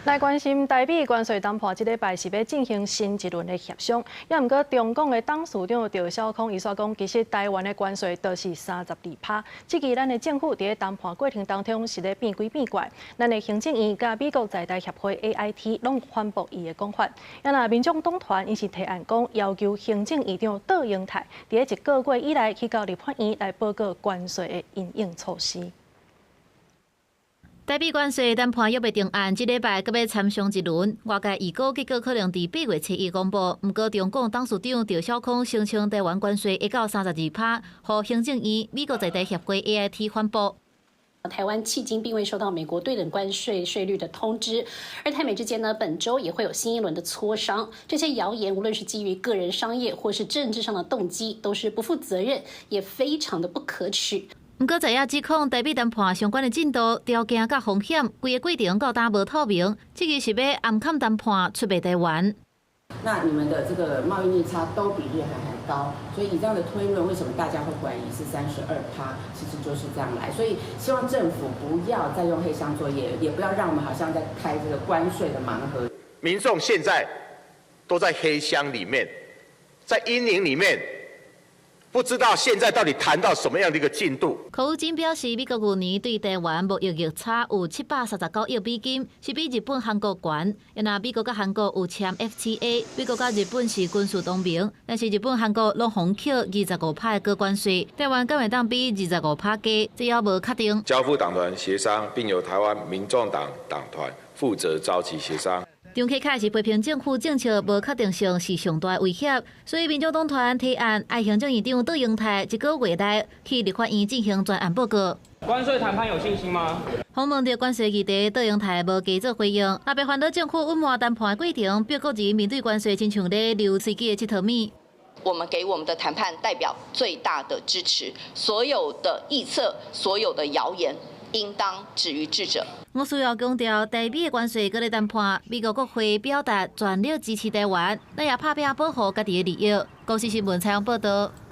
來關心台美關稅談判，這禮拜是欲進行新一輪的協商。也毋過中共的董事長趙小康伊煞講，其實台灣的關稅都是32%。這個咱的政府佇咧談判過程當中是咧變鬼變怪。咱的行政院佮美國在台協會 AIT 攏反駁伊的講法。啊若民眾黨團伊是提案講，要求行政院長卓榮泰佇咧一個月以內去到立法院來報告關稅的因應措施。台美關稅談判猶未定案，這禮拜閣欲參詳一輪。外界預估結果可能佇8月初一公布。毋過中共董事長趙小康聲稱台灣關稅會到32%，予行政院、美國在台協會 AIT 反駁。台灣迄今並未收到美國對等關稅稅率的通知，而台美之間呢，本週也會有新一輪的磋商。這些謠言無論是基於個人商業或是政治上的動機，都是不負責任，也非常的不可取。毋過在野指控台美談判相關的進度、條件佮風險，規个過程到今無透明，這個是欲暗崁談判出賣台灣。那你們的這個貿易逆差都比日韓還高，所以以這樣的推論，為什麼大家會懷疑是32%？其實就是這樣來。所以希望政府不要再用黑箱作業，也不要讓我們好像在開這個關稅的盲盒。民眾現在都在黑箱裡面，在陰影裡面。不知道現在到底談到什麼樣的一個進度。柯宇珍表示，美國舊年對台灣貿易逆差有739億美金，是比日本、韓國懸。因為美國佮韓國有簽 FTA，美國佮日本是軍事同盟，但是日本、韓國攏予扣25%的高關稅，台灣敢會當比25%低？這猶無確定。交付黨團協商，並由台灣民眾黨黨團負責召集協商。張啟楷是批評政府政策無確定性是上大威脅，所以民眾黨團提案，愛行政院長卓榮泰一個月內去立法院進行專案報告。關稅談判有信心嗎？訪問著關稅議題，卓榮泰無加做回應。也別煩惱政府隱瞞談判過程，逼國人面對關稅，親像咧溜喙齒的𨑨迌物。我們給我們的談判代表最大的支持，所有的臆測，所有的謠言，應當止於智者。我需要強調，台美的關稅閣咧談判，美國國會表達全力支持台灣，咱也拍拚保護家己的利益。公視新聞採訪報導。